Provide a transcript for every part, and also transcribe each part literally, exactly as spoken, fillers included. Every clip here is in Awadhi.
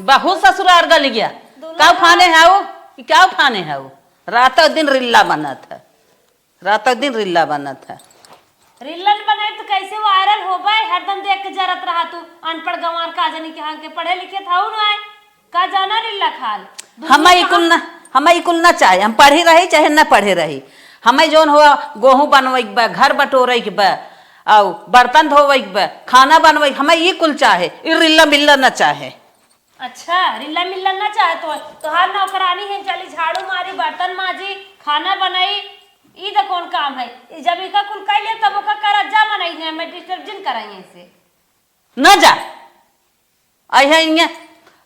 बहुत ससुरार गल गया। दुल्हा का उफाने है वो? ई का उफाने है वो? रातौ दिन रिल्ला बनत है, रातौ दिन रिल्ला बनत है। रिल्लन बनाई तो कैसे वायरल होबे? हरदम देख के जरत रहा तू। अनपढ़ गंवार का जनी के हाथ के पढ़े लिखे था ना आए। का जाना रिल्ला खाल? दुनिया हमें ई कहाँ कुल ना, हमें ई कुल ना चाहे। हम पढ़े रही चाहे न पढ़े रही, हमें जौन हुआ, गोहूँ बनवै के बा, घर बटोरै के बा, अउ बर्तन धोवै के बा, खाना बनवै के, हमें ई कुल चाहे, ई रिल्ला मिल्ला न चाहे। अच्छा, रिल्ला मिल्ला न चाहे तो, तोहार नौकरानी है, चली झाड़ू मारी, बर्तन माजी, खाना बनाई, ई तो कौन काम है? ई जब इका कुल कइ ले तब ओका करत जा मनई ने, हमें डिस्टर्ब जिन कराई ऐसे। न जा। अइहे इहे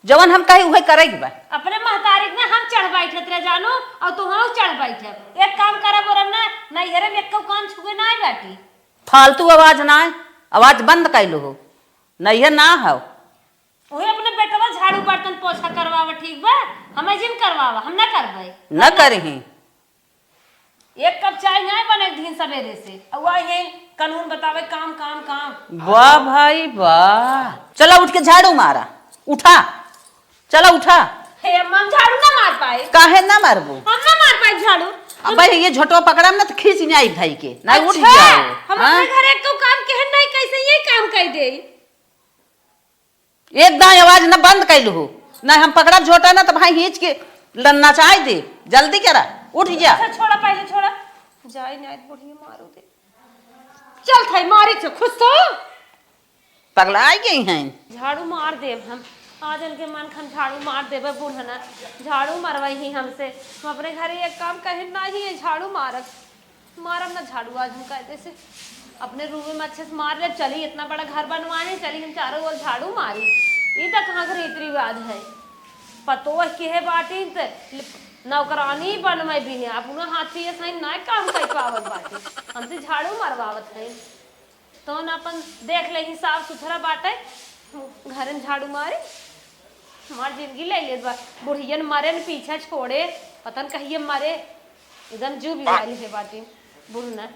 जवन हम कही उहे करे के बा। अपने महतारी के ना हम चढ़ बैठत रह जानू, और तुहू चढ़ बैठब। एक काम करब और ना, नैहरे में एक्को काम छुए ना आई बाटी। फालतू आवाज ना आए, आवाज बंद कर लो हो, नैहर ना हो। उहे अपने बेटवा झाड़ू बर्तन पोछा करवावा, ठीक बा? हमें जिन करवावा, हम ना करबै। न करही। एक कप चाय नाय बने दिन सवेरे से। अउआ यही कानून बतावे, काम, काम, काम। वाह भाई वाह। चला उठ के झाड़ू मारा। उठा। चला उठा। हे अम्मा, हम झाड़ू ना मार पाए। काहे ना मारबू? हम ना मार पाए झाड़ू। अब भाई ये झोटवा पकड़म ना तो खींच नहीं आई भाई के। ना उठ अच्छा, जाओ। हम हाँ? अपने घर एक तो काम केहन नहीं, कैसे ये काम कर दे? एकदम आवाज न बंद कैलू हो, न हम पकड़ब झोटा न त भाई खींच के ल-, नचाई दे। जल्दी करा, उठ जा। अच्छा, छोड़ा, पहले छोड़ा। जाई नहीं, बुढ़िया मारो दे। चल थाई, मारी छे, खुश तो। पगला आई गई हैं। झाड़ू मार देब हम। आज इनके मन खन झाड़ू मार देबे, बूढ़ना झाड़ू मरवाई ही हमसे। हम अपने घरे एक काम कहे नहीं है, झाड़ू मारब। मारब ना झाड़ू आज हम कायदे से। अपने रूम में अच्छे से मार लेब, चली इतना बड़ा घर बनवाए हैं, चली हम चारों ओर झाड़ू मारी। ई तक कहाँ के रीति रिवाज है? पतोह के है बाटी त नौकरानी बनवे भी है, अपना हाथ से ये सही ना काम कर पावत बाटी, हमसे झाड़ू मरवावत है। तौन अपन देख ले ही साफ सुथरा बाटे, घरन झाड़ू मारी। हमार जिंदगी ले लेत बा। बुढ़ियन मरे न पीछे छोड़े, पता न कहिए मरे, एकदम जू बिगाड़ी है बाटी बुढ़ना।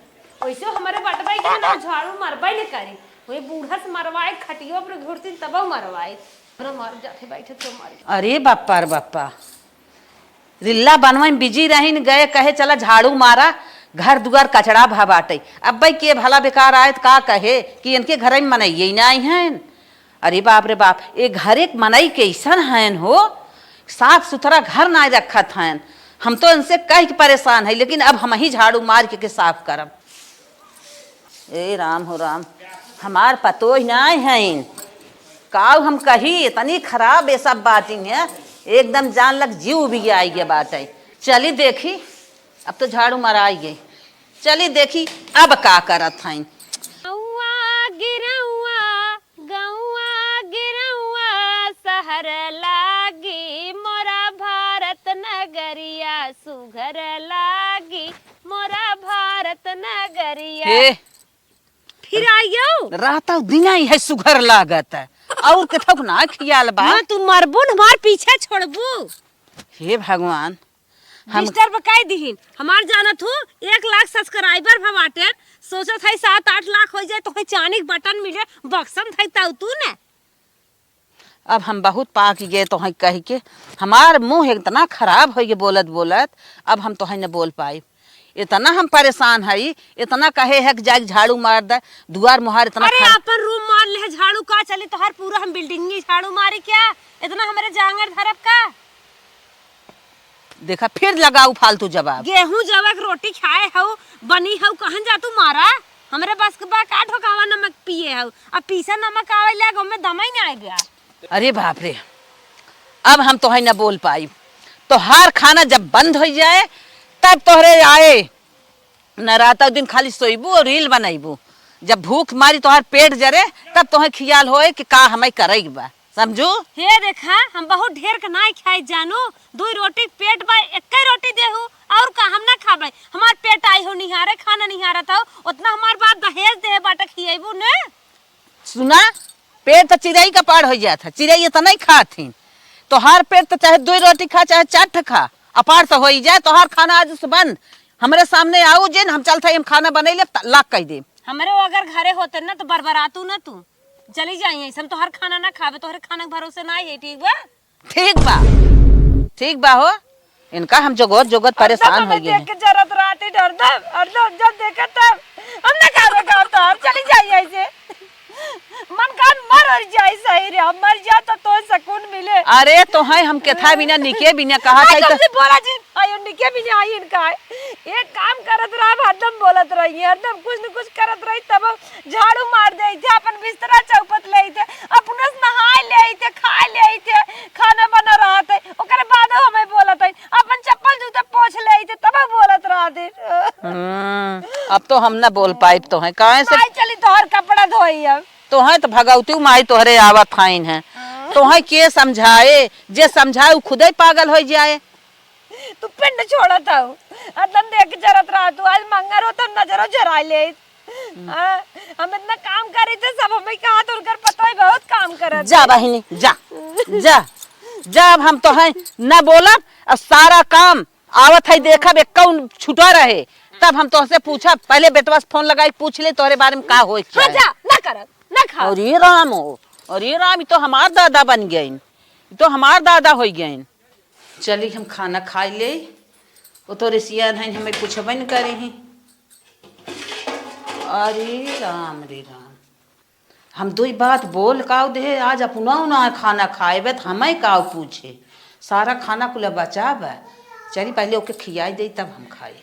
वैसे हमारे बटवाई के ना झाड़ू मरबे न करी, वही बूढ़ा से मरवाए, खटियो पर घुरती तब मरवाए। हमरा मार जाते बैठे तो मारी। अरे बापा रे बापा, रिल्ला बनवे में बिजी रहिन, गए कहे चला झाड़ू मारा, घर दुआर कचड़ा भा बाटे। अब भाई के भला बेकार आए त का कहे कि इनके घर में मनइये ही ना आई हैं। अरे बाप रे बाप, ए घरे के मनई कैसन हयन हो, साफ सुथरा घर ना रखत हयन। हम तो इनसे कह के परेशान है, लेकिन अब हम ही झाड़ू मार के, के साफ करब। ए राम हो राम, हमार पतोह नाय हईन। काऊ हम कही, इतनी खराब ये सब बाटिन है, एकदम जान लग जीव भी आई गया बाटे। चली देखी, अब तो झाड़ू मराई गई। चली देखी, अब का करत हईन। गौआ गिरौआ, गौआ गिरौआ, शहर लागी मोरा भारत नगरिया, सुघर लागी मोरा भारत नगरिया। हे, फिर आइयो। रात और दिन ही है सुघर लागत है। और के थोक ना खियाल बा। ना तू मरबू न हमार पीछे छोड़बू। हे भगवान, हम डिस्टर्ब कई दिहिन। हमार जानत हो एक लाख सब्सक्राइबर भा बाटेन। सोचत है सात आठ लाख हो जाए तो है चानी के बटन मिले, बक्सम धई ताऊ तू ने। अब हम बहुत पाक गए तोहई कह के, हमार मुँह इतना खराब होइ गए बोलत बोलत, अब हम तोहई न बोल पाई। इतना हम परेशान हई, इतना कहे है कि जाके झाड़ू मार दे, दुआर मुहार इतना अरे खराब। अपन रूम मार ले झाड़ू, का चली तोहार पूरा हम बिल्डिंग ही झाड़ू मारी क्या? इतना हमरे जांगर धरब का? देखा, फिर लगाऊ फालतू जवाब। गेहूं जवक रोटी खाए हऊ, बनी हऊ, कहन जा तू मारा। हमरे बस के बा का ढोकावा नमक पिए हऊ? अब पीसा नमक आवे लाग, ओमे दमई ना आए गया। अरे बाप रे, अब हम तोहई न बोल पाई। तोहार खाना जब बंद हो जाए, तब तोहरे आए। न रात और दिन खाली सोइबू और रील बनाइबू। जब भूख मारी तोहार पेट जरे, तब तोहे खियाल होए कि का हमें करे के बा, समझू? हे देखा, हम बहुत ढेर के नाई खाए जानू, दुई रोटी पेट बा, एक्के रोटी देहू, और का हम ना खाबे? हमार पेट आई हो निहारे, खाना निहारत हो, उतना हमार बाप दहेज देहे बाटे, खियेबू ने? सुना, पेट तो चिरई का पार हो जात है, चिरई इतना ही खात ही। तोहार पेट तो चाहे दुई रोटी खा, चाहे चार ठे खा, अपार तो हो ही जाए। तोहार खाना आज से बंद। हमरे सामने आऊ जिन, हम चलत हई, हम खाना बनई लेब, त लाग कई देब। हमरे वो अगर घरे होते ना तो बरबरातू ना तू। चली जाई, ऐसे हम तोहर खाना ना खाबे, तोहरे खाना के भरोसे ना आई, ठीक बा? ठीक बा, ठीक बा हो, इनका हम जोगत जोगत परेशान हो गए हैं। देख के जरत रहती हरदम, हरदम जब देखे तब हम ना खावे का तो हम चली जाई ऐसे। मन कान मर और जाई सही रे, हम मर जा तो तो सुकून मिले। अरे तो है हम केथा बिना निके बिना कहा आई था तो तुमसे बोला जी, आई निके बिना आई इनका है। एक काम करत रहा, हरदम बोलत रही, हरदम कुछ न कुछ करत रही, तब झाड़ू मार देई थे, अपन बिस्तरा चौपट लेई थे, अपने से नहाए लेई थे, खाए लेई थे, खाना बना रहत है, ओकरे बाद हमें बोलत है, अपन चप्पल जूता पोंछ लेई थे, तब बोलत रहत है। हम्म, अब तो हम ना बोल पाइब तो है, काहे से? आई चली तोहर कपड़ा धोई अब। तोहे तो भगवती माई तोहरे आवत हईन है। हाँ। तोहे के समझाए, जे समझाए उ खुदे पागल हो जाए। तू पिंड छोड़त हऊ, हरदम देख के जरत रहा तू, आज मंगर हो तो नजरो झराई ले। हाँ, हम इतना काम करे थे, सब हमें कहा तो उनकर पता ही बहुत काम करत जा है। बहिनी, जा, जा, जा, अब हम तोहे न बोलब, अब सारा काम आवत है, देखब, एक कौन छुटा रहे, तब हम तोहसे पूछब। पहले बेटवा से फोन लगाई, पूछ ले तोहरे बारे में का होए के हाँ, चाहे। जा, ना करब, ना खाओ। अरे राम हो, अरे राम, ई तो हमार दादा बन गइन, ई तो हमार दादा हो गइन। चली, हम खाना खाई ले, वो तो रिसियान हैं, हमें पूछबे न करे हैं। अरे राम रे राम, हम दुई बात बोल काउ देहे, आज अपना उना खाना खाएबे त हमें काउ पूछे। सारा खाना कुल बचा बा। चली पहले ओके खियाई दे तब हम खाई।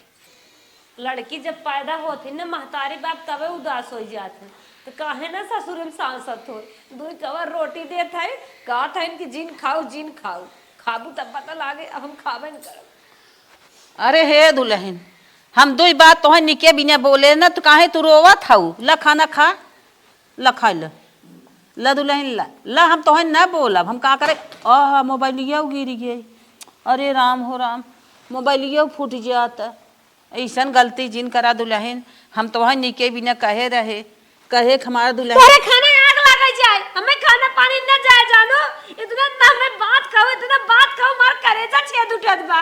लड़की जब पैदा होत ही न महतारी बाप तबे उदास हो जात है। तो काहे ना ससुर में सांसत हो। दुई कवर रोटी देत है, कहत है कि जिन खाऊ, जिन खाऊ। खाबू तब पता लागे, अब हम खाबे न करब। अरे हे दुलहिन, हम दुई बात तोहे निके बिना बोले न, तो काहे तू रोवत हऊ? ला खाना खा। ला खाइ ल। ला दुलहिन ला। ला हम तोहे न बोलब, हम का करे? आहा, मोबाइलियो गिर गई। अरे राम हो राम, मोबाइलियो फूट जात। अइसन गलती जिन करा दुलहिन, हम तोहे निके बिना कहे रहे, कहे कि हमार दुलहिन तोहरे खाना आग लागे जाए, हमें खाना पानी न जाए जानो, इतना न हमें बात कहो, इतना बात कहो, हमार करेजा छेद उठत बा।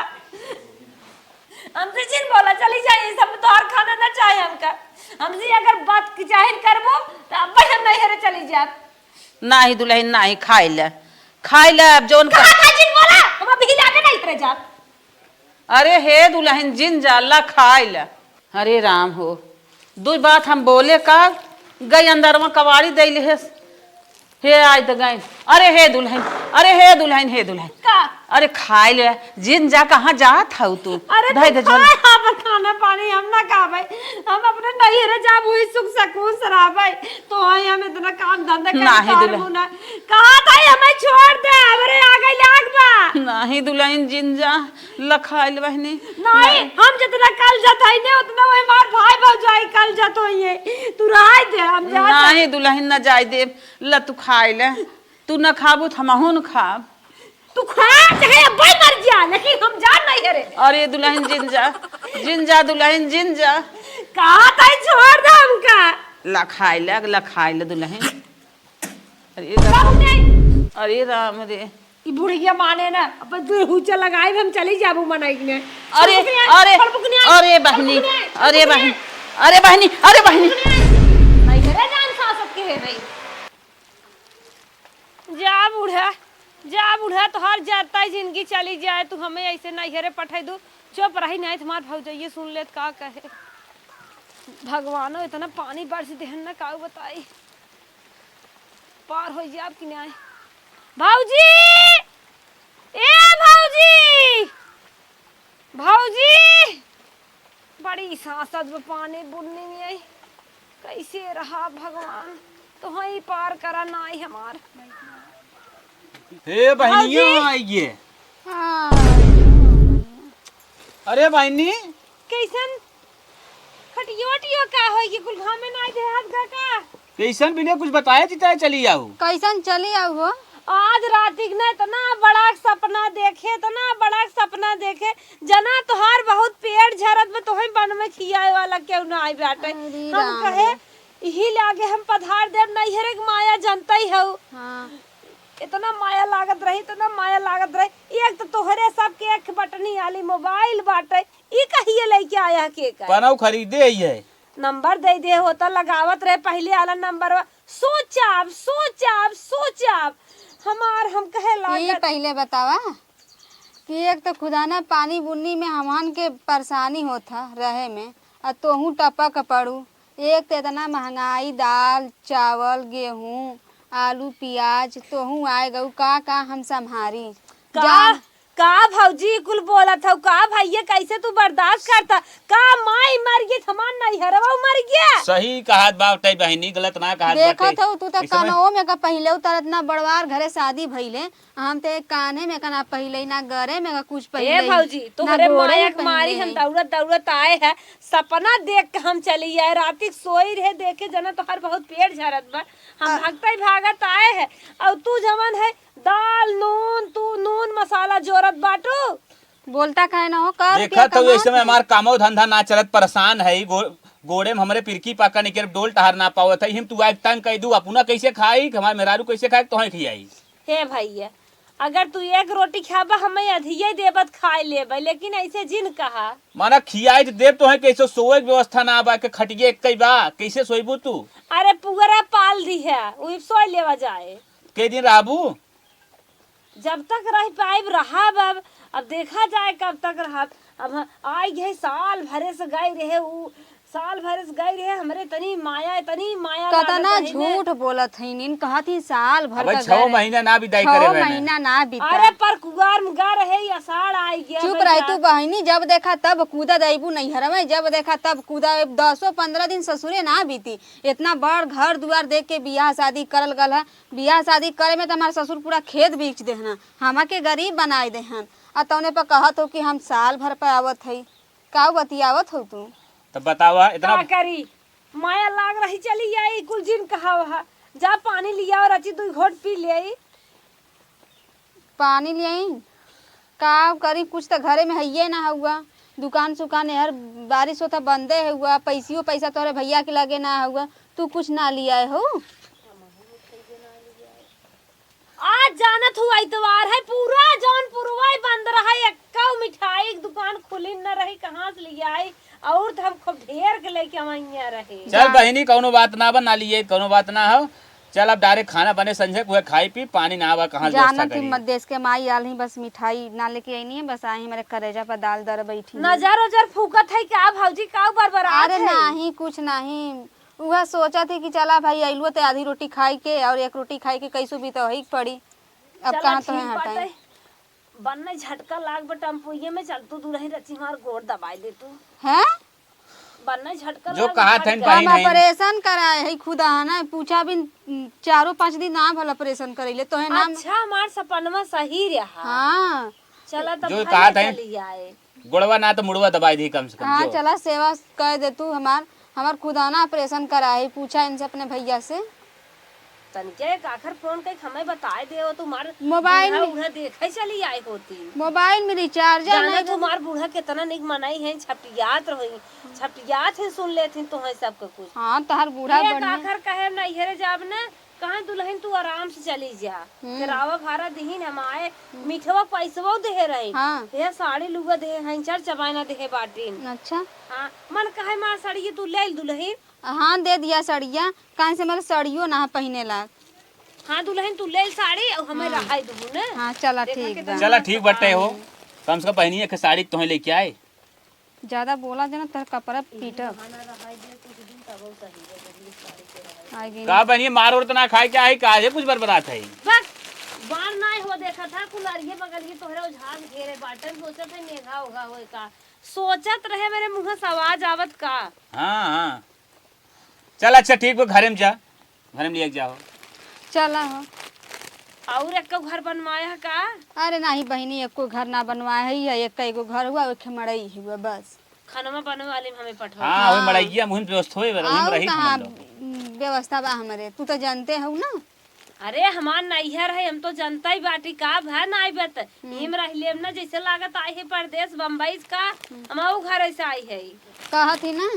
हमसे जिन बोला, चली जाइए, सब तोहार खाना ना चाहे हमका। हमसे अगर बात जाहिर करबो, तो अब हम नैहरे चली जाब। नाही दुलहिन, नाही, खाई ले, खाई ले, अब जौन कहा था जिन बोला, हम अभी लागे नैहरे जाब। अरे हे दुलहिन, जिन जा, ला खाई ले। अरे राम हो, दुई बात हम बोले का, गई अंदरवा कवाड़ी दे लिहेस। हे आय त गइन। अरे हे दुलहिन, अरे हे दुलहिन, हे दुलहिन। का? अरे खाइ ले, जिन जा, कहाँ जात हऊ तू? अरे धइ तू दे झोला। खा, अपन खाना पानी हम ना खाबै। हम अपने नैहरे जाब, वही सुख सुकून से रहबै। तो वही हम इतना काम धंधा करब, नाही तोहर दुलहिन। मुँह ना। कहाँ था हमें छोड़ दे, हमरे आगे लाग बा। नाही दुलहिन, जिन जा, ला खाइ ले बहिनी। नाही, नाही। हम जितना कल जत है ने, उतना वो हमार भाई भौजाई कल जत होइए। तू रहाई दे, हम जात नाही है। दुलहिन, ना जाए देब। ला तू खाइ ले, तू न खाबू त हमहू न खाब। तू खा, चाहे अब्बे मर जा, लेकिन हम जाब नैहरे। अरे दुलहिन जिन जा, जिन जा दुलहिन जिन जा। कहा ताई छोड़ दे हमका। ला खाइ ले, ला खाइ ले दुलहिन। अरे बाबू राम, नहीं। अरे राम रे। ई बुढ़िया माने ना, अपन दू हुचा लगाई, हम चली जाबू मनई ने। अरे, चल बुकनिया, अरे, चल बुकनिया, अरे चल बहिनी, बुकनिया, चल अरे बुकनिया। बहिनी, अरे बहिनी, अरे बहिनी। नैहरे जान सासत के है नहीं। जा बूढ़ा, जा बूढ़ा, तोहार जाता ही जिंदगी चली जाए, तू हमें ऐसे नैहरे पठाई दू। चुप रही, नहीं तुम्हार भौजइये सुन लेत का कहे। भगवानो, इतना पानी बरस देहन न, काऊ बताई, पार हो जाब कि नहीं। भौजी, ए भौजी, भौजी, बड़ी सांसत बा पानी बुन्नी में आई। कैसे रहा भगवान, तोहई पार करा नाई हमार। हे बहनिया, भौजी। आइए। हाँ। अरे बहनी। कैसन? खटियो वटियो का होई कि कुल घामे नाई देहात गा का? कैसन बिना कुछ बताए चिताए चली आऊ? कैसन चली आऊ हो? आज राती के ना इतना बड़ा सपना देखे, इतना बड़ा सपना देखे, जना तोहार बहुत पेट झरत बा, तोहे बन में खियाए वाला केहू ना आई बाटे। अरे हम राम कहे, रे। इही लागे हम पधार देब, नैहरे के माया जनतई हऊ। हाँ। इतना माया लागत रही, इतना माया लागत रही। एक तो तोहरे सबके एक बटनी वाली मोबाइल बाटे, ई कहिए लेके आया के का? पनऊ खरीदे ही है। नंबर दे दे होता, लगावत रहे पहले वाला नंबर, सोचब, सोचब, सोचब। हमार हम कहे ई लागत। पहिले बतावा कि एक तो खुदाना पानी बुन्नी में हमहन के परेशानी होत ह रहे में, आ तोहू टपक पड़ू। एक तो इतना महंगाई, दाल, चावल, गेहूं, आलू, पियाज, तोहू आए गऊ, का का हम संभारी? का, जान का भौजी कुल बोलत हऊ? का भैया, कैसे तू बर्दाश्त करता? का माई मर गई, हमार नैहरवा मर गया? सही कहत बा, तै बहिनी गलत ना कहत बाटे। देखत हऊ, तू त ऐसे में कनवो में का पहिले उतरत ना, बड़वार घरे शादी भइले, हम ते कान्हे में का ना पहिले, ना गरे में का कुछ ए पहिले, भौजी, ना तोहरे गोड़े माया में के मारी पहिले। हम दौड़त दौड़त आए हैं, सपना देख के हम चली आए, राती के सोई रहे, देखे जना तोहर बहुत पेट झरत बा, हम आ- भागत ही भागत आए हैं, और तू जवन है दाल नून, तू नून मसाला जोरत बाटू। बोलता काहे ना हो, कर के देखत हऊ, कमात ऐसे में है। हमार कामो धंधा ना चलत, परेशान है, गो-, गोड़े में हमरे पिरकी पाका निकर डोल टहर ना पावत है, हम तू आए तंग कह दू, अपना कैसे खाई, हमार मेहरारू कैसे खाए, तोहे खियाई। हे भैया, अगर तू एक रोटी खाबा, हमें अधिये देबत खाए लेबे, लेकिन ऐसे जिन कहा। माना खियाई तो देब तोहे, कैसे सोए के व्यवस्था ना बा, के खटिए एक ही बा, कैसे सोइबू तू? अरे पुअरा पाल दी है, वही सोए लेवा जाए। के दिन रहबू? जब तक रह पाइब रहब, अब, अब देखा जाए कब तक रहब। अब ह-, आई गए साल भरे से गए रहे, उ साल भरे से गए रहे, हमरे इतनी माया, इतनी माया कतना लागत रहे ने। झूठ बोलत हईन, कहत ही साल भर अबे का छह गए रहे। महीना ना बिदाई छह करे बहने। महीना ना बीता। अरे पर कुआर में गा रहे, ये अषाढ़ आई गया चुप भैया। रही तू बहिनी, जब देखा तब कूदा देबू नैहर में, जब देखा तब कूदा, दसो पन्द्रह दिन ससुरे ना बीती। इतना बड़ घर दुआर देख के बियाह शादी करल गल है, बियाह शादी करे में त हमार ससुर पूरा खेत बेच देहना, हमा के गरीब बनाए देहन, आ तौने पर कहत हो कि हम साल भर पर आवत हई। का बतियावत हो तू? तब बतावा, इतना का करी? माया लाग रही, चली आई, कुल जिन कहावा। जा पानी लिया और अची दुई घोट पी ले आई। पानी ले आई? का करी, कुछ त घरे में हइये ना हुआ। दुकान सुकान एहर बारिश होता बंदे है हुआ, पैसियो पैसा तोहरे भैया के लगे ना हुआ, तू कुछ ना लियाए हो। आज जानत हुआ इतवार है, पूरा जौनपुरवा ही बंद रहा, एक्का मिठाई के दुकान खुली न रही, कहाँ से लियाई? और तो हम खूब ढेर के लेके अवैया रहे। चल जा। बहिनी, कौनो बात ना बा, ना लिए, कौनो बात ना हो। चल अब direct खाना बने संझे, उहे खाई पी, पानी ना बा, कहाँ से व्यवस्था जानत ही करी? मत देश के माई आल ही, बस मिठाई ना लेके आईनी है, बस आई हमारे करेजा पर दाल दर बैठी है। नजर ओजर फूकत है का भौजी, का बरबरात अरे है? नाही, कुछ नाही। उहे सोचत ही कि चला भाई, अइलुआ त आधी रोटी खाई के और एक रोटी खाई के कैसो भी तो ही पड़ी। अब चला कहाँ तो ठीक है हटाई? बाटे। बन्ने झटका लाग बा टम्पुइये में, चल तू दुलहिन रची हमार गोड़ दबाई दे तू। हैं? बन्ने झटका जो लाग कहा बा था इन झटका। हम बहिन है। Operation कराए है खुदा है ना, पूछा बिन, उम, चारों पाँच दिन ना भल operation करैले, तोहे नाम अच्छा, हमार सपनवा सही रहा। हाँ। चला तब जो भैया कहा था इन चली आए। गोड़वा ना तो मुड़वा दबाई दी कम से कम, हाँ, जो। चला सेवा कर दे तू हमार, हमार खुदाना operation कराए, पूछा इनसे अपने भैया से। तनिके एक आखिर फोन कइके हमें बताए दे, वो तुम्हार मोबाइल बूढ़ा में, उढ़ा देखे चली आई होती। मोबाइल में recharge जाने नहीं। तुम्हार बूढ़ा कितना निक मनई है, छपटियात रही, छपटियात है, सुन लेथिन तो है सबके कुछ। हाँ, तोहार बूढ़ा एक बढ़िया। आखिर कहे ना, इहरे जाब ने, कहाँ दुलहिन तू आराम से चली जा, हम्म। किरावा भाड़ा दिहिन हम आए, हम्म। मिठवा पैसवो देहे रही। हाँ। ये साड़ी लुगा देहे हैं, चर चबायना देहे बाटिन। अच्छा। हाँ, मन कहे मार साड़ी ये तू ले दुलहिन। हाँ, दे दिया सड़िया, काहे से हमारे सड़ियो ना पहिने लाग। हाँ दुलहिन, तू ले साड़ी और हमें हाँ। रहाई दुहू ने। हाँ, चला देखा ठीक कितना बा। चला ठीक बटे हो, कम से कम बहिनी एक साड़ी तोहे लेके आए। ज्यादा बोला जना, तोर कपड़ा पीटब। बहाना रहाई दे कुछ दिन, तब वो सही है, जब ये साड़ी के रहाई। आगे का बहिनी, मार और तो ना खाए के आई, काहे कुछ बरबरात है? बस, बार ना हो देखा था, कुलरिये बगलिये तोहरे उझाल घेरे बाटन, सोचत है मेघा होगा होए का। सोचत रहे मेरे मुँह से आवाज आवत का। हाँ, हाँ। चल, अच्छा, ठीक बा, घरे में जा, घरे में लिया के जाओ। चला हो। और एक घर बनवाया है का? अरे नाही बहिनी, एको घर ना बनवाए है, ये एक एगो घर हुआ, एक मड़ई हुआ, बस। खनवा बनवे वाले में हमें पठवा। हाँ, वही हाँ। मड़ैया, मुहिम व्यवस्था होए, वही में और रही कहाँ हम लोग। व्यवस्था बा हमरे, तू तो जानते हो ना। अरे, हमार नैहर है, हम तो जनता ही बाटी, का भा ना आइबे त। हम्म। इम रह लेब ना, जैसे लागत आई है परदेस, बम्बई से का, हम्म। हम आऊ घर ऐसे आई है। कहत ही ना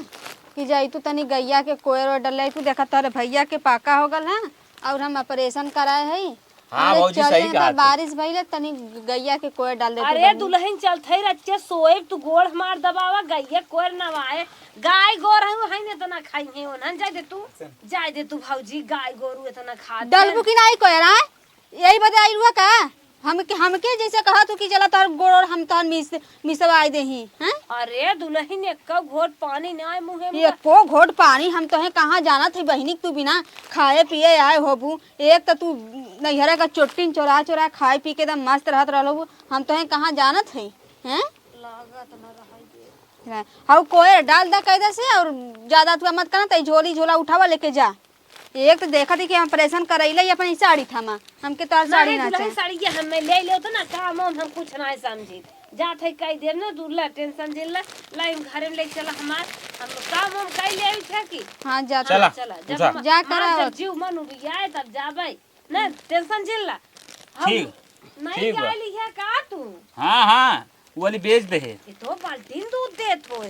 कि जाई तू तनी गैया के कोयर ओयर डले, तू देखा तोहरे भैया के पाका हो गल है और हम operation कराए है। हाँ, हमरे भौजी, चले सही हैं, कहा तो तू। बारिश भइले, तनी गैया के कोयर डाल दे तू अरे, बहिनी। दुलहिन चलत है रच्चे सोएब, तू गोड़ हमार दबावा, गैया कोयर नवाए, गाय गोर है, है न इतना खाई है, ओनहन जाए दे तू, जाए दे तू भौजी, गाय गोरू इतना खात डलबू है। कि नाही कोयर, आए? यही बदे आइल हुआ का? हमके, हमके जैसे कहा तू कि चला तोहर गोड़ ओड़ हम तोहर मिस, मिसवाई देही, हैं? अरे दुलहिन, एक्को घोट पानी नाय मुँहे में। एक्को घोट पानी हम तोहे कहाँ जानत हई बहिनी, तू बिना खाए पिए आए होबू। एक त तू नैहरा का चोट्टिन चोरा चोरा खाए पी के एकदम मस्त रहत रहल होबू, हम तोहे कहाँ जानत हई, हैं? लागत न रहाई दे। हऊ कोयर डाल दा कायदा से, और ज्यादा तू मत करना, तई झोली झोला उठावा लेके जा। एक तो देखत ही कि हम ऑपरेशन करैले ही अपन ई साड़ी थामा, हमके तोर साड़ी नहीं, ना दुल्हन चाहे। साड़ी ये हमें ले ले तो ना, काम हम, हम कुछ ना समझी। जात है कई देर ना, दूर ला टेंशन जिन ला, ला हम घरे में ले चला हमार, हम काम हम कई ले आई थे कि। हाँ, जा हाँ, चला, चला, जब उठा। हम, जा हाँ, करा जब होत। जीव मन उबियाए तब जाबे, ना टेंशन जिन ला। हम ठीक, नहीं ठीक बा। जाए लिया का तू? हाँ, हाँ, वो वाली बेच दे है। ये तो बाल्टीन दूध देत होए।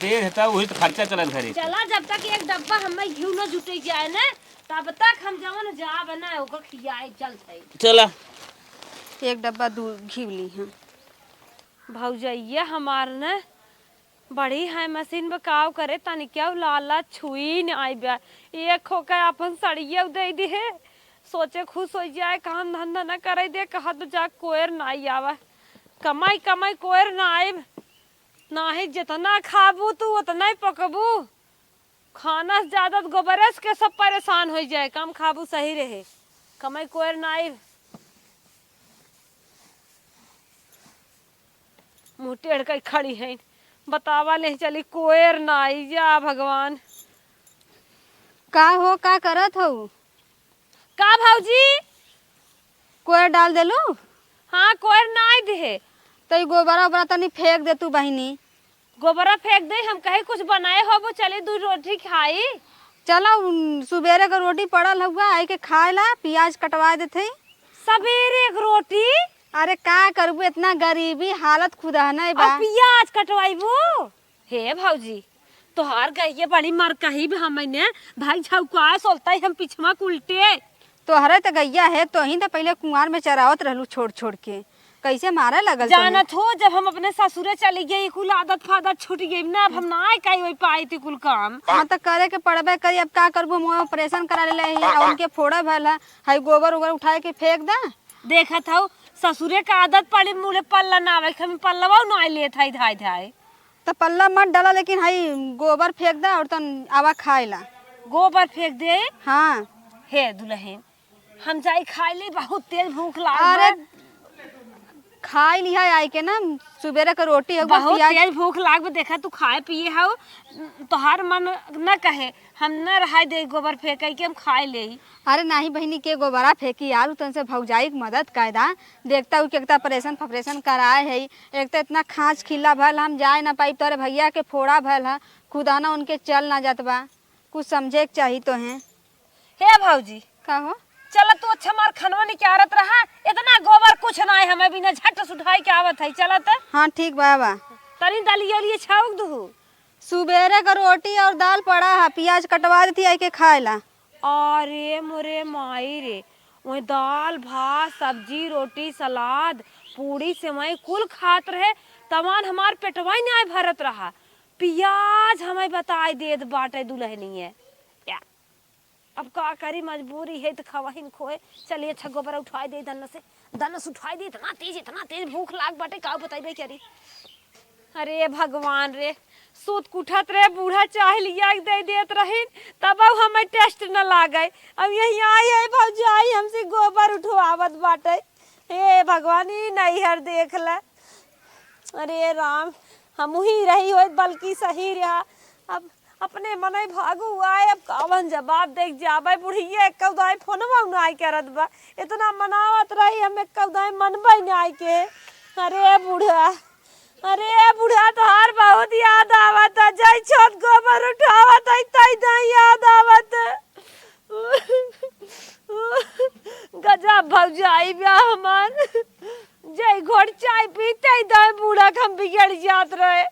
दे है, तब वही तो खर्चा चलत घरे के। चला, जब तक एक डब्बा हमें घिउ न जुटे जाए ना, तब तक हम जवन जाब ना, ओकर खियाए चल जाए। चला। एक डब्बा दूध घिउ ली हैं। भौजैया हमार न बड़ी है मशीन बा, काव करे, तनी क्या लाला छुई न आई बा। एक होके अपन सड़िया दे दे है, सोचे खुश हो जाए, काम धंधा न करे दे, कहा तो जा कोयर नाई आवा। कमाई, कमाई कोयर ना आइब, नाही जितना खाबू तू उतना ही पकबू। खाना से ज्यादा तो गोबरे से के सब परेशान हो जाए, कम खाबू सही रहे। कमाई कोयर ना आइब। मुँह टेढ़ कई खड़ी है, बतावा ले चली कोयर ना आई जा भगवान। का हो, का करत हऊ? का भौजी? कोयर डाल देलू? हाँ, कोयर नाई दिहे। त ई गोबरा ओबरा तनी फेंक दे तू बहिनी। गोबरा फेंक दे, हम कहीं कुछ बनाए होबो, चली दू रोटी खाई। चला, उन, सुबेरे के रोटी पड़ल हउआ, आई के खाए ला, पियाज कटवा देत हई। सबेरे एक रोटी? अरे का करबू, इतना गरीबी हालत खुदा नहीं बा। और पियाज कटवाइबू? हे भौजी, तोहार गइया बड़ी मरकही बा, हमने भाई झौकाए सोलता ही हम पिछवा कुलटे। तोहरे त गइया है, तोही त पहिले कुंवार में चरावत रहलू छोड़ छोड़ के, कैसे मारे लगल तोहे? जानत हो, जब हम अपने ससुरे चली गई, कुल आदत फादत छूट गई ना, अब हम ना आई काई वही पाई थी कुल काम। हाँ, त करे के पड़बे करी, अब का करबू, हम ऑपरेशन करा लेले ही, आ उनके फोड़ा भल है, हई गोबर उबर उठाए के फेंक दा। देखत हऊ, ससुरे का आदत पड़ी, मुड़े पल्ला ना आवे, हम पल्लवा ना लेत हई धाई धाई। त पल्ला मत डाला, लेकिन हई गोबर फेंक दा और तन आवा खाए ला। गोबर फेंक दे? हाँ। हे दुलहिन, हम जाई खाए ली, बहुत तेज भूख लागल अरे, बा। खाए लिहा आई के ना, सुबेरे के रोटी हउआ, बहुत पियाज। तेज भूख लाग बा, देखा तू खाए पिए हऊ, तोहार मन न कहे, हम न रहाई दे गोबर फेंके के, हम खाए लेई। अरे नाही बहिनी, के गोबरा फेंकी यार, तन से भौजाई के मदद कर दा। देखता हूँ कि एक त ऑपरेशन फपरेशन कराए है, एक त इतना खाँच खिल्ला भल, हम जाए ना पाई, तोरे भैया के फोड़ा भल है, खुदा ना उनके चल ना जात बा, कुछ समझे के चाही तोहे। हे भौजी। का हो? चल तू अच्छा मार खनवा निकारत रहा, इतना गोबर कुछ ना है, हमें बिना झट से उठाई के आवत है, चलत। हाँ ठीक बा, बा। तनी दलिया लिए छौक दुहू। सुबेरे का रोटी और दाल पड़ा है, पियाज कटवा देती आई के खाए ला। अरे मोरे माई रे, वही दाल, भात, सब्जी, रोटी, सलाद, पूड़ी, सेवई कुल खात रहे, तमान हमार पेटवा ही नाय भरत रहा। पियाज हमें बताई देत बाटे दुलहनिये। या, अब का करी, मजबूरी है त खवहिन खोए। चलिए अच्छा गोबर उठाई दे दन्न से, दन्न से उठाई दे, इतना तेज, इतना तेज भूख लाग बाटे, का बताइबे करी। अरे भगवान रे, सूत के उठत रहे, बूढ़ा चाह लिया के दे देत रहीन, तब अब हमें टेस्ट न लागे। अब यहीं आई है भौजाई, हमसे गोबर उठवावत बाटे। हे भगवान, ई नैहर देख ले। अरे राम, हमहू ही रही होइत, बल्कि सही रहा। अब अपने मनई भागु आए, अब कावन जवाब देख जाबे। बुढ़िया एक्का उदाई फोनवा उनाई करत बा, इतना मनावत रही, हम एक्का उदाई मनबे नाई के। अरे बुढ़ा, अरे बुढ़ा, तोहार बहुत याद आवत है। जय छोट गोबर उठावत है, तई दाई याद आवत है। गजब भौजाई बा हमार। जय घोट चाय पी, तई दाई बूढ़ा के हम बिगड़ जात रहे।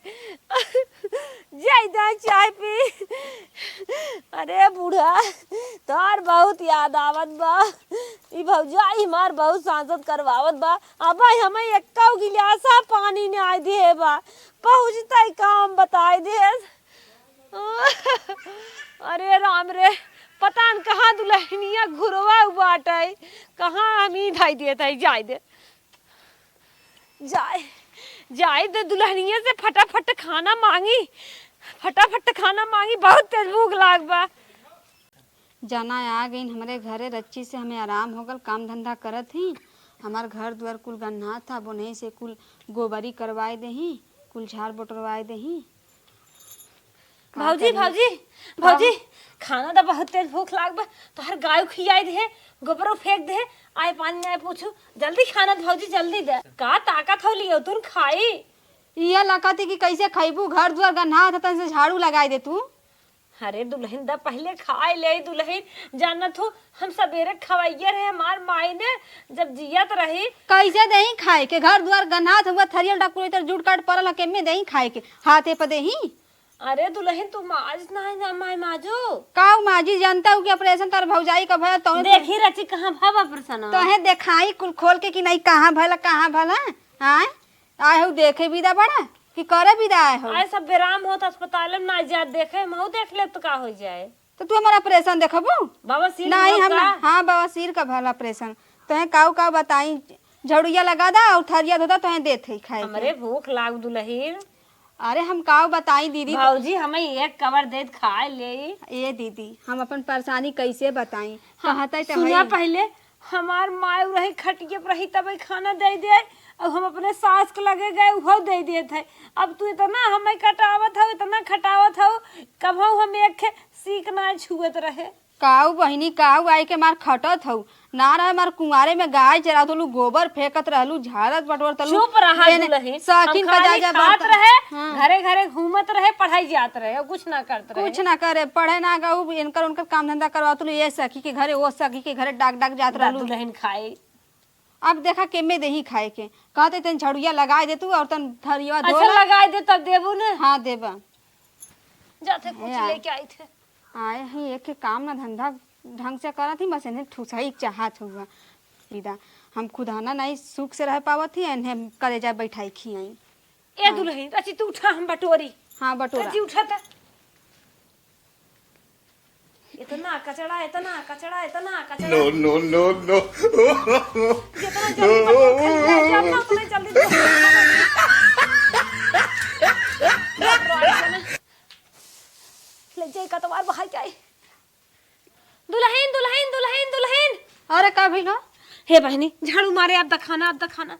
जय दाई चाय पी। अरे बूढ़ा, तोहार बहुत याद आवत बा। ई भौजाई हमार बहुत सांसत करवावत बा। अब हमें एक्का गिलासा पानी नाई दिहे बा। पहुँचते ही काम बताई दिहे। अरे राम रे, पता न कहाँ दुलहनिया घुरवा बाटे, कहाँ हम ई धाई देत है, जाए दे। जाए, जाए दे दुलहनिया से फटाफट खाना माँगी, फटाफट खाना माँगी, बहुत तेज भूख लाग बा। जना आ गइन हमरे घरे, रच्ची से हमें आराम हो गल, काम धंधा करत ही। हमार घर दुआर कुल गन्हात था, बोनही से कुल गोबरी करवाए देही, कुल झाड़ बटोरवाए देही। का भौजी, करी? भौजी, का? भौजी, खाना त बहुत तेज भूख लाग बा। तोहर गाय खियाई दे, गोबरो फेंक दे, आए पानी आए पूछू, जल्दी खाना दे भौजी, जल्दी दे। का ताकत हो लियो तुम खाई? इहे लकती कि कैसे खइबू, घर दुआर गन्हात है, तन से झाड़ू लगाई दे तू। अरे दुलहिन दा पहिले खाए ले दुलहिन, जानत हो हम सबेरे खवाइये रहे हमार माई ने जब जियत रही। कैसे देही खाए के, घर दुआर गन्हात हुआ, थरियल डाकुर इतर जूट काट परल है, केमे देही खाए के, हाथे पे देही। अरे दुलहिन तू माज ना है ना माई माजो। का माजी, जानता हूँ कि ऑपरेशन तार भौजाई का भया, तौने देखी रची कहाँ भा ऑपरेशन? तोहे देखाई कुल खोल के कि नहीं कहाँ भला, कहाँ भला, हाँ? आए हो देखे विदा बड़ा कि करे विदा आए हो? आए सब बेराम होत अस्पताल में ना जात देखे, महू देख ले तो का हो जाए। तो तू हमारा ऑपरेशन देखबू? बवासीर नहीं, हम का? ना, हाँ, बवासीर का भला ऑपरेशन। तोहे काऊ काऊ बताई, झड़ुइया लगा दा और थरिया धोता, तोहे देत है खाए के। हमरे भूख लाग दुलहिन। अरे हम काऊ बताई दीदी। भौजी हमें एक कवर देत खाए ले। ए दीदी, हम अपन परेशानी कैसे बताई? हाँ, कहत है तो सुना है। पहिले, हमार माय रही खटिए पर रही तब खाना दे दे, और हम अपने सास के लगे गए उहो दे देत है। अब तू इतना हमें कटावत हो, इतना खटावत हो, कभऊ हम एक खे सीख ना छुअत रहे। काऊ बहिनी, काऊ आई के मार खटत हऊ, ना रहे मार कुंवारे में गाय चरावत रहलू, गोबर फेंकत रहलू, झाड़त बटोरत रहलू। चुप रहा एने दुलहिन, सखिन हम का जा खाली जा खात बर्तन। रहे, हाँ। घरे घरे घूमत रहे, पढ़ाई जात रहे, और कुछ ना करत रहे। कुछ ना करे, पढ़े ना गऊ, इनकर उनकर काम धंधा करवावत रहलू, ये सखी के घरे, वो सखी के घरे, डाक डाक जात दा रहलू। दुलहिन खाए। अब देखा केमे देही खाए के, कहते तन झड़ुइया लगाए दे तू और तन थरिया अच्छा धोला। लगाए दे तब देबू ने। हाँ देबा। जाते कुछ या। लेके आई थे। आए ही एक के काम ना धंधा ढंग से करत ही, बस इन्हें ठुसही चाहत हुआ। सीधा हम खुदाना नहीं सुख से रह पावत ही, इन्हें कलेजा बैठाई खियाई। ए हाँ। दुलहिन, रची तू उठा, हम बटोरी। हाँ, बटोरा। रची उठा त। इतना कचड़ा, इतना कचड़ा, इतना कचड़ा। No, no, no, no। जितना जल्दी बटोर खाई जाए, जाए ना, उतना जल्दी ले जाए, कतवार बहाई जाए। दुलहिन, दुलहिन, दुलहिन, दुलहिन। अरे, का भइल हो? हे बहिनी, झाड़ू मारे, अब त खाना, अब त खाना।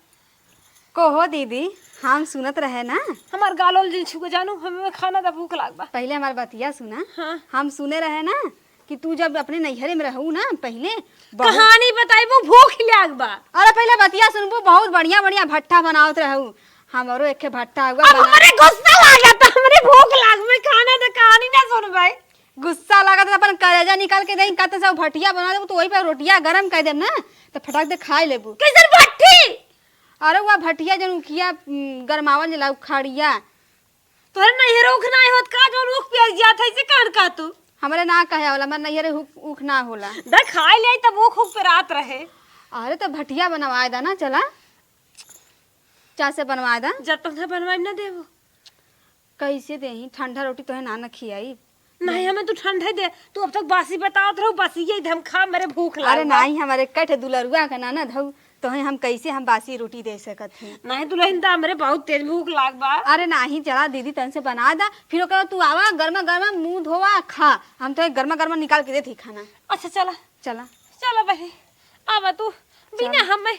कहो दीदी, हम सुनत रहे ना। हमार गाल ओल जिन छुके जानू, हमें खाना त भूख लाग बा। पहिले हमार बतिया सुना। हाँ। हम सुने रहे ना कि तू जब अपने नैहरे में रहू ना पहिले, बहुत कहानी बताइबू, भूख लाग बा। अरे, पहिले बतिया सुनबू, बहुत बढ़िया बढ़िया भट्ठा बनावत रहू। हमरो एक ठे भट्ठा हुआ अब बना। हमरे गुस्सा लागत, हमरे भूख लाग बा, खाना त कहानी ना सुनबे। गुस्सा लागत है, अपन करेजा निकाल के देही, कहते सब भट्ठिया बना देबू, तो वही पे रोटिया गरम कर देब ना, तो फटाक दे खाए लेबू। कैसन भट्ठी? अरे, वह भट्ठिया जौन उखिया, उम, गरमावल जाला, उखाड़िया। तोहरे नैहरे उख ना होत का, जौन उख पियाई जात है, से कान का तू? हमरे ना कहे वाला, हमरे नैहरे उख, उख ना होला। द खाए ले, तब उख, उख पे रात रहे। अरे, तो भट्ठिया बनवाए दा ना, चला। चा से बनवाए दा। जब तक ना बनवाए ना देबू। कैसे देही? ठंडा रोटी तोहे ना न खियाई। नहीं, हमें तू ठंडा दे। तू अब तक बासी बतावत रहू, बासी ये हम खा, मेरे भूख लागल अरे बा। नहीं, हमारे कठ दुलरुआ का ननद हऊ, तोहे हम कैसे हम बासी रोटी दे सकत ही? नहीं दुलहिन, त हमरे बहुत तेज भूख लाग बा। अरे नहीं, चला दीदी तन से बना दा, फिर ओकरा तू आवा, गर्मा गर्मा मुंह धोवा, खा। हम तोहे गर्मा गर्मा निकाल के देत ही खाना। अच्छा चला। चला। चला बहिनी, आवा तू। बिना चला। हमें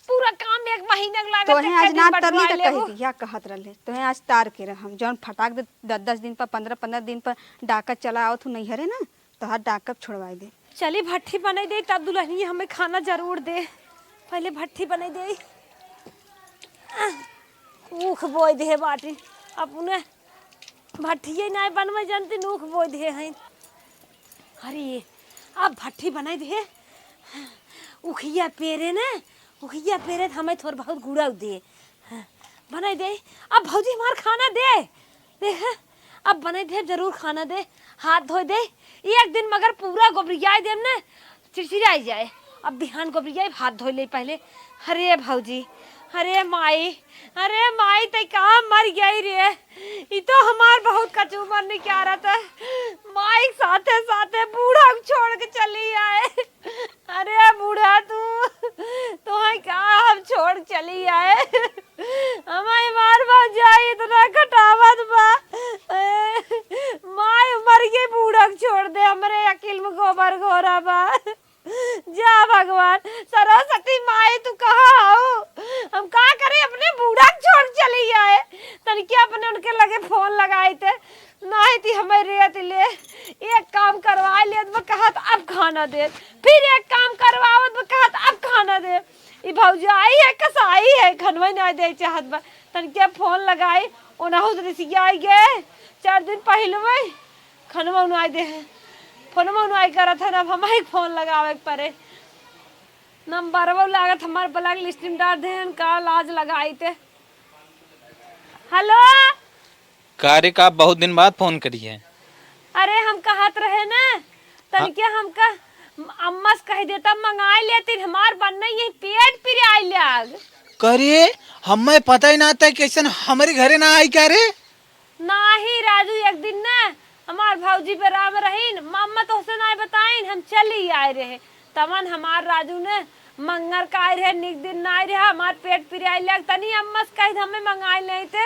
पूरा काम एक महीना के लागत तोहे है, आज कई दिन ना तरली बटुआ त कह लेबू। दिया, कहत रहले, तोहे आज तार के रहम, जौन फटाक दे दस दस दिन पर, पन्द्रह पन्द्रह दिन पर डाका चला आवत हूँ नैहरे ना, तोहार डाका छोड़वाए दे। चली भट्ठी बनाई दे, तब दुलहनिया हमें खाना जरूर दे। पहिले भट्ठी बनाई दे। ऊख बोई दे बाटी, अपने भट्ठिये नाय बनवे जानती, ऊख बोई दे हैं। अरे, अब भट्ठी बनाई दे। उखिया पेरे ने, उखिया पेरे त हमें थोड़ बहुत गुड़ा दे। बनाई दे। अब भौजी हमार खाना दे। देख, अब बनाई दे, जरूर खाना दे। हाथ धोई दे। एक दिन मगर पूरा गोबरियाई देम ने, चिड़चिड़ाई जाए। अब बिहान गोबरियाई, हाथ धोई ले पहिले। अरे भौजी, अरे माई, अरे माई, तै कहाँ मर गई रे? ई तो हमार बहुत कचूमर निकालत है। माई के साथे साथे बूढ़ा के छोड़ के चली आए। अरे बूढ़ा, तू, तोहे का हम छोड़ चली आए? हमारी मार भौजाई इतना खटावत बा। माई मर गई, बूढ़ा के छोड़ दे, हमरे अकिल में गोबर घोरा बा। जा भगवान, सरस्वती माई तू कहाँ हऊ? हम का करे, अपने बूढ़ा के छोड़ चली आए। तनिके अपने उनके लगे फोन लगाई थे, नाही ती हमें रेत ले। एक काम करवा लेत बा, कहत अब खाना दे, फिर एक काम करवावत बा, कहत अब खाना दे। ई भौजाई है, कसाई है, खनवा ना दे चाहत बा। तनिके फोन लगाई, ओनहु से रिसियाई गे। चार दिन पहिले वही खनवा उनाई दे है, फोनवा उनाई करत है, अब हमही फोन लगावे के परे। नंबरवा लागत हमार black list में डाल देहन, का लाज लगाई ते। हेलो। का रे, का बहुत दिन बाद फोन करी है? अरे हम कहत रहे ना, हाँ। तनिके हमका अम्मा से कह देता, मंगाई लेती, हमार बनना यही पेट पिराई लाग। करे, हमें पता ही ना था कैसन हमारे घरे ना आई का रे? नाही राजू, एक दिन ना हमार भौजी बेराम रहीन, मम्मा तोहसे नाही बताइन, हम चली आए रहे। तमन हमार राजू ने मंगर का आए रहे, निक दिन नाही रहे, हमार पेट पिराई लग, तनी अम्मा से कह दे, हमें मंगाई नहीं ते।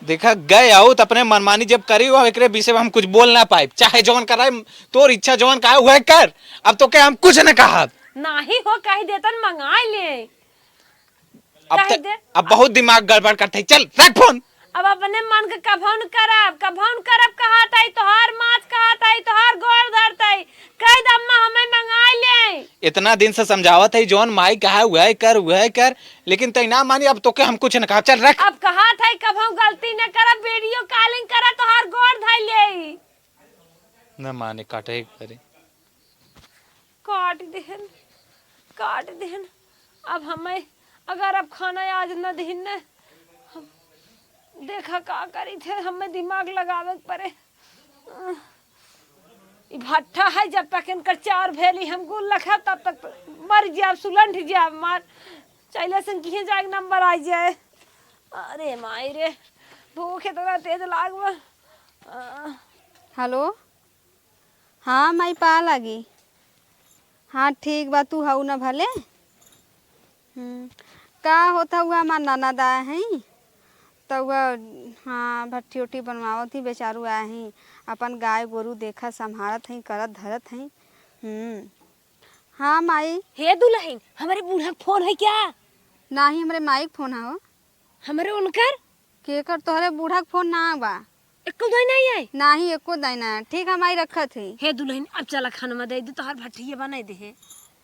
देखा, गए आओ तो अपने मनमानी जब करी हो, एकरे विषय में हम कुछ बोल ना पाए, चाहे जौन कराए, तोर इच्छा जौन का है, वह कर। अब तो क्या हम कुछ न कहा। नाही हो, कह देतन मंगाई ले। अब कह त-, दे। अब बहुत दिमाग गड़बड़ करते हैं। चल, रख फोन। अब अपने मन के कभौन करब, कभौन करब, कहत हई तोहार माथ, कहत हई तोहार गोड़ धरत हई। कह दे अम्मा, हमें मंगाई ले। इतना दिन से समझावत है, जौन माई कहा, वह कर, वह कर, लेकिन तै ना मानी। अब तोके हम कुछ न कहा। चल, रख। अब कहत हई कभौ गलती न करब, video calling करब, तोहार गोड़ धर ले। न माने, काटे के परे। काट देहन, काट देहन। अब हमें, अगर अब खाना आज न देहन न, हम देखा का करी थे, हमें दिमाग लगावे के परे। ई भट्ठा है, जब तक इनकर चार भेली हम गुल रखब, तब तक मर जाब, सुलंठ जाब, मार चैले से किहे जाए नंबर आ जाए। अरे माई रे, भूख इतना तेज लागबा। आ। हेलो। हाँ माई, पा लागी। हाँ ठीक बा, तू हऊ न भले? हम्म, का होत हउआ, हमार ननद आए हैं, त उआ, हाँ, भट्ठी उट्ठी बनवावत ही, बेचारू आए हैं, अपन गाय गोरू देखत, सम्हारत हैं, करत धरत हैं। हम्म, हाँ माई। हे दुलहिन, हमरे बूढ़ा के फोन है क्या? नाही, हमरे माई के फोन है हो। हमरे उनकर? केकर? तोहरे बूढ़ा के फोन ना बा। एको दाई नाही आए? नाही, एको दाई ना। ठीक है माई, रखत ही। हे दुलहिन, अब चला खाना में दे दे, तोहार भट्ठिया बनाई दे है।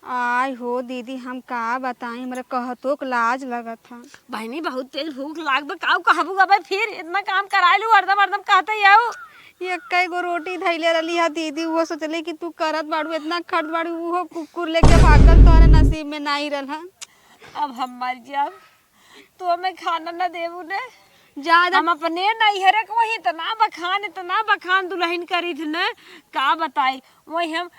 आय हो दीदी, हम का बताई, हमरे कहतो के लाज लगत है। बहिनी, बहुत तेज भूख लाग बा, काऊ कहबू अबे फिर? इतना काम कराए लू, हरदम हरदम कहते ही आओ। ये कई गो रोटी धैले रहली है दीदी, वो सोचले कि तू करत बाड़ू, इतना खट बाड़ू, वो कुकुर लेके भागल, तोहरे नसीब में नाही रहल है। अब हम मर जाब। तू हमें खाना ना देबू ने। ज्यादा हम अपने नैहरे के वही इतना बखान, इतना बखान दुलहिन करी थी ने, का बताई। वही हम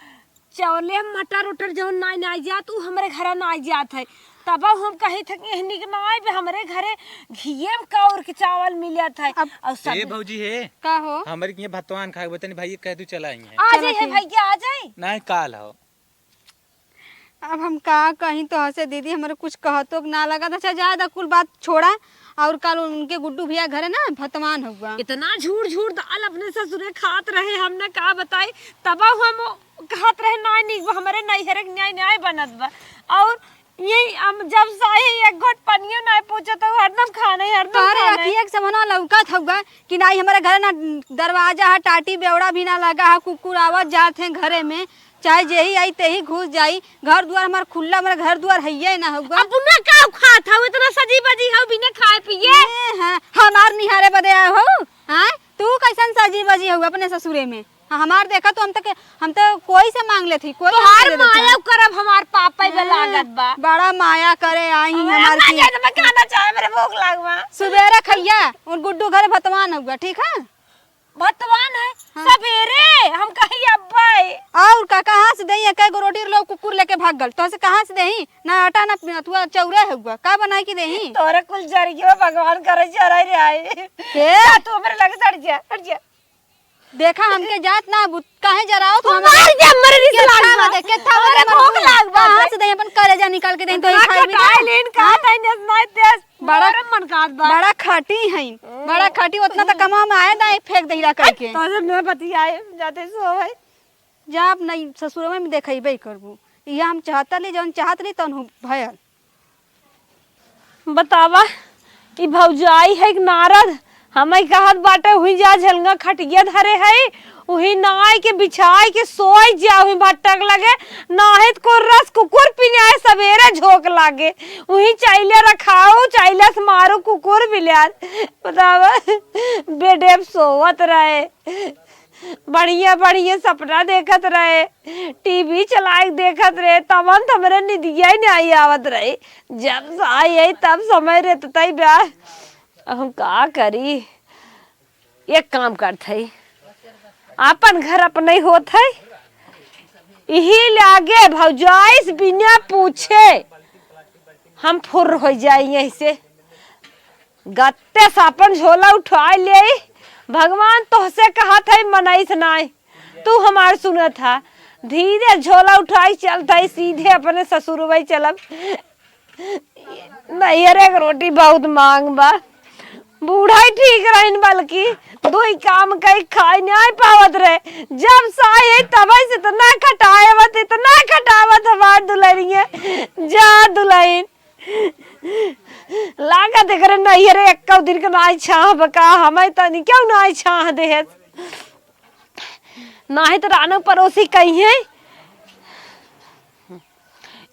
चौले, हम मटर उटर जौन नाई, नाई जात, उ हमरे घरे नाई जात है। तब हम कही थे कि एहनी के नाई बे, हमरे घरे घिये में कौर के चावल मिलत है। अब और सब ए भौजी हे, का हो? हमरे के भतवान खाए बतनी भाई, कह तू चला आई है। आ चला जाई है ठीक। भैया, आ जाई। नाई, काल हो। अब हम का कहीं तोहसे दीदी, हमरे कुछ कहतो के ना लगत। अच्छा, ज्यादा कुल बात छोड़ा, और कल उनके गुड्डू भैया घरे ना भतवान हुआ। इतना झूठ झूठ दाल अपने ससुरे खात रहे, हमने का बताई। तब हम कहत रहे, "नाई निक बा, हमरे नैहरे के न्याय न्याय बनत बा।" और ये हम जब से आई, एक घोट पनियो नाई पूछत, तो हरदम खाने, हरदम तोहरे खाने। अखिया के समनवा लौकत हउआ कि नाई, हमरे घरे ना दरवाजा है, टाटी बेवड़ा भी ना लगा है, कुकुर आवत जात हैं घरे में। चाहे जेही आई तेही घुस जाई, घर दुआर हमार खुल्ला, हमार घर दुआर हइये ना हउआ। अब ना का खात हऊ, इतना सजी बजी हऊ बिना खाए पिए। ए, हाँ, हमार निहारे बदे आए हो, हाँ? तू कैसन सजी बजी हऊ अपने ससुरे में? हाँ, हमार देखा तो हम तक, हम तो कोई से मांग लेत ही, कोई तोहार हमसे लेत माया है। करब हमार पापा ही बे हाँ, लागत बा। बड़ा माया करे आई ही हमार हमार की। जाए तो मैं खाना चाहे, मेरे भूख लाग बा। सुबेरे खइया, और गुड्डू घरे भतवान हउआ, ठीक है? भतवान है, हाँ। सबेरे हम कही अब्बे। और का, कहाँ से देही? एक गो रोटी लो, कुकुर लेके भाग गल। तो से कहाँ से देही? ना आटा, ना अथुआ, चौरे है हुआ। का बनाई के देही? तोरे कुल जरियो भगवान करे जराई रे आई। के? जा, तू हमरे लगे से हट जा, हट जा। देखा, हमके जात ना बुत-, काहे जराओ तू तू हमारे? मार दे, हमरे रिस लाग बा। देखे था, हमरे हमरे भूख लाग बा। कहाँ से देही? अपन कलेजा निकाल के देही, तो इतना खाई भी खटाई ना। लीन, कहाँ हाँ? ताई ने सुनाई तेज। बड़ा, बड़ा मन काट बा। बड़ा खटी हईन, बड़ा खटी, उतना त कमा में आए ना, फेंक दहिला करके। तोरे न बतियाए, जाते सो है। जा, अब नहीं ससुरवे में देखइबे करबू। इहे हम चाहत ली, जौन चाहत ली, तौन हो भयल। बतावा, ई भौजाई है कि नारद, हमें कहत बाटे, "हुई जा, झलंगा खटिया धरे है, उही नाई के बिछाई के सोई जा, उही भट्टक लगे, नाहित को रस कुकुर पिन्याए, सबेरे झोंक लागे, उही चाइले रखाऊ, चाइले से मारू कुकुर बिलार।" बतावा, बेडे पे सोवत रहे, बढ़िया बढ़िया सपना देखत रहे, टीवी चलाए के देखत रहे, तबन त हमरे निदिया ही नहीं आवत रहे। जब से आई है, तब समय रहता ही बा। अब हम का करी? एक काम करत है, आपन घर अपने होत है, इही लागे भौजाई से बिना पूछे हम फुर्र हो जाई यहीं से। गत्ते से आपन झोला उठाए ले, भगवान तोहसे कहत है, मनई से नाई, तू हमार सुनत हा। धीरे झोला उठाई चलत है, सीधे अपने ससुरवई चलब। नैहरे के रोटी बहुत मांग बा। बूढ़ा ही ठीक रहिन, बल्कि दुई काम कई खाई नाई पावत रहे। जब से आई है, तबे से इतना खटावत, इतना खटावत हमार दुल्हनिया। जा दुल्हन, लागत एकरे नैहरे एक्को दिन के नाई छाह बका, हमें तनी क्यों नाई छाह देहस। नाहीं त रानो पड़ोसी कहिहैं,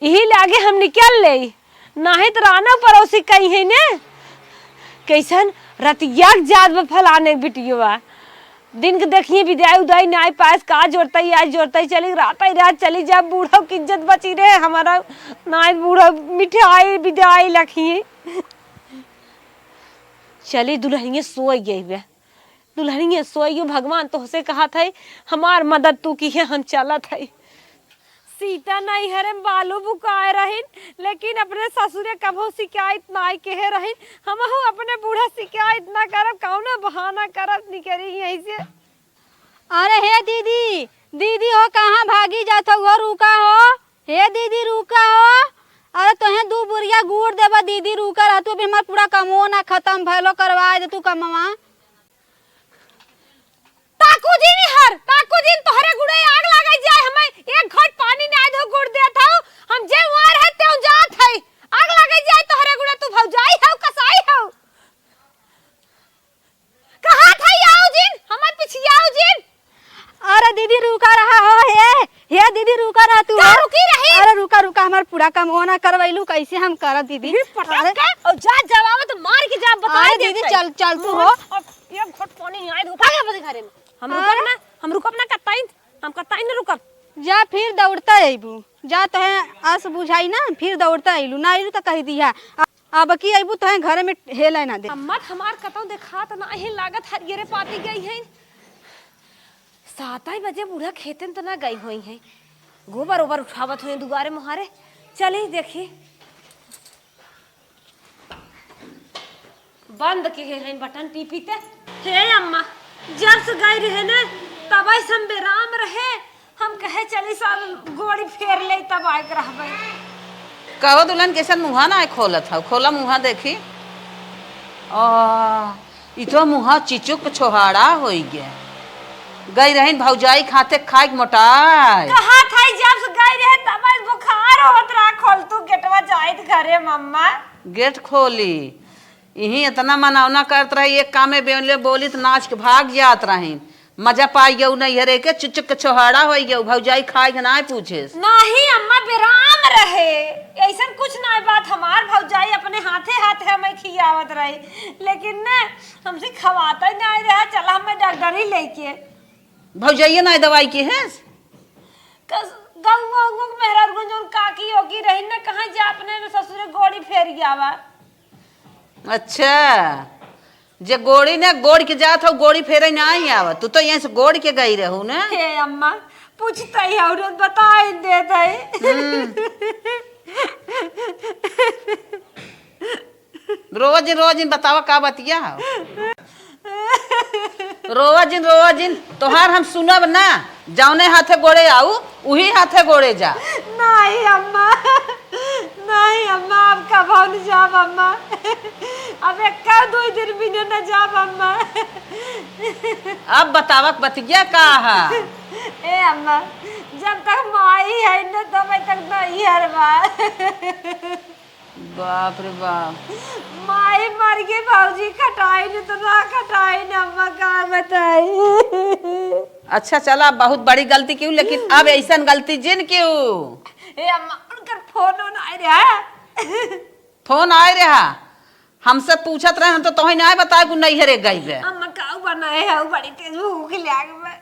इही लागे हम निकल लेई, नाहीं त रानो पड़ोसी कहिहैं ने, कइसन रतिया के जात बा फलाने के बिटियवा। दिन के देखिहैं बिदाई उदाई नाहीं पाएस, का जोरतई, आज जोरतई चली, रातई रात चली जा, बूढ़ो के इज्जत बची रहे हमारा, नाहीं बूढ़ो मिठाई बिदाई लखिहैं। चली दुल्हनिया सोई गई बे। दुल्हनिया सोइयो, भगवान तोहसे कहत है, हमार मदद तू किहे, हम चलत है। सीता नैहरे में बालू बुकाए रहिन, लेकिन अपने ससुरे कभो शिकायत नाई कहे रहिन। हमहू अपने बूढ़ा शिकायत ना करब, कौनो बहाना करब, निकरी यहीं से। अरे हे दीदी, दीदी हो, कहाँ भागी जात हो, रुका हो। हे दीदी, रुका हो। अरे तोहे दू बुरिया गुड़ देबा दीदी, रुका रह तू, अभी हमार पूरा कमो ना खतम भइलो, करवाए दे तू कमवा। ताकू जिन हर, ताकू जिन, तोहरे गुड़े आग लागे जाए, हमें एक घोट पानी नाहीं दो गुड़ देत हौ, हम जे वहाँ रहे तेउ जात है, आग लागे जाए तोहरे गुड़े, तू भौजाई हौ, कसाई हौ। कहाँ था आओ जिन, हमार पिछिया आओ जिन। अरे दीदी रुका रहा हो, हे, हे दीदी रुका रहा तू का हो। रुकी रही? अरे रुका, रुका, हमार पूरा काम ओना करवैलू, कैसे हम करब दीदी? फिर पटक अरे के और जा जवाब तो मार के जा, बता अरे दे दीदी, कहीं। चल, चल तू हो। और एक घोट पानी नहीं आए, भाग अपने घरे में। हम रुकब अरे। ना, हम रुकब ना कत्ताइन, हम कत्ताइन ना रुकब। जा फिर दौड़ता अइबू, जा तोहे आस बुझाई ना, फिर दौड़ता अइलू, ना अइलू तो कह दिया। अब की अइबू तोहे घरे में हेले ना दे। अम्मा त हमार कतौ देखात ना ही लागत, हरियरे पाती गई है। सात ही बजे बूढ़ा खेते में त ना गई होई है। गोबर ओबर उठावत होई दुआरे मुहारे। चली देखी। बंद के है बटन टीपी ते। हे अम्मा, जब से गई रहे ने, तब से हम बेराम रहे। हम कहे चली साल गोड़ी फेर ले तब आए के रहबे। कहो दुल्हन, कैसन मुँहा ना खोलत हौ? खोला मुँहा देखी। आ, ई तो मुँहा चिचुक छोहाड़ा होई गे। गई रहिन भौजाई खाते खाए के मोटाए। कहा था जब से गई रहे तब से बुखार होत रहा। खोल तू गेटवा जाइत घरे मम्मा। गेट खोली। इही इतना मनावना करत रही, एक कामे बेले बोली त नाच के भाग जात रही। मजा पाई गऊ नैहरे के, चुचुक के छोहाड़ा होई गऊ, भौजाई खाए के नाय पूछेस। नाही अम्मा, बेराम रहे, ऐसन कुछ नाय बात। हमार भौजाई अपने हाथे हाथे हमें खियावत रही, लेकिन न, हमसे खवाता ही नाय रहा। चला हमें डॉक्टर ही लेके। भौजाइये नाय दवाई के है। कस-, गौवा उंगो के मेहरारू जौन काकी ओकी रही न, कहाँ जा अपने में ससुरे गोड़ी फेर आवा। अच्छा, जे गोड़ी ने गोड़ के जात हो, गोड़ी फेरे नाहीं आवत। तू तो यहीं से गोड़ के गई रहू ना। हे अम्मा, पूछत ही औरत बताई देत ही। हम्म। रोवा जिन, रोवा जिन, बतावा का बतिया हो। रोवा जिन, रोवा जिन, तोहार हम सुनब ना। जौने हाथे गोड़े आऊ, उही हाथे गोड़े जा। नाहीं अम्मा, नाहीं अम्मा, अब कबहुँ न जाब अम्मा। अब एक्का दुइ दिन बिना न जाब अम्मा। अब बतावा बतिया का हा? ए अम्मा, जब तक माई है न तब तक नैहर बा। बाप रे बाप। माई मर गई, भौजी खटाई न तो ना खटाई न अम्मा, का बताई। अच्छा चला, बहुत बड़ी गलती किउ, लेकिन अब ऐसन गलती जिन किउ। ए अम्मा, उनकर फोन उन आए रहा। फोन आए रहा, हमसे पूछत रहे, हम तो तोहे नाहीं बताए कि नैहरे गई बे। अम्मा काऊ बनाए है, बड़ी तेज भूख लाग बा।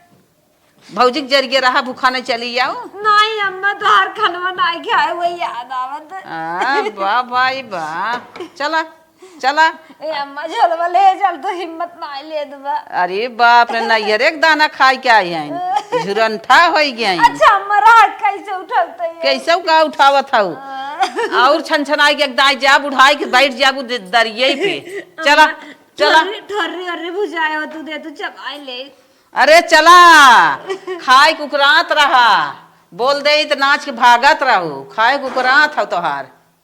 भौजी के जरिए रहा, भूखा नहीं चली जाओ। नाहीं अम्मा, तोहार खनवा नाहीं खाए, वही याद आवत। आ, बा भाई बा। चला, चला। ए अम्मा, झोलवा ले चल, तो हिम्मत नाहीं लेत बा। अरे बाप रे, नैहरे के दाना खाए के आई हैं, झुरंठा होइ गई। अच्छा अम्मा, राहत कैसे उठौते है? कैसे का उठावत हऊ? हाँ। और छन छनाई के एक दाई जाब, उठाई के बैठ जाबू द-, दरिये पे। चला, अम्मा, चला। ठर्री, ठर्री, अरे भुजाए हो तू, दे तू चबाए ले। अरे चला, खाए कुकरात रहा, बोल दे त नाच के भागत रहू, खाए कुकरात हो तोहार।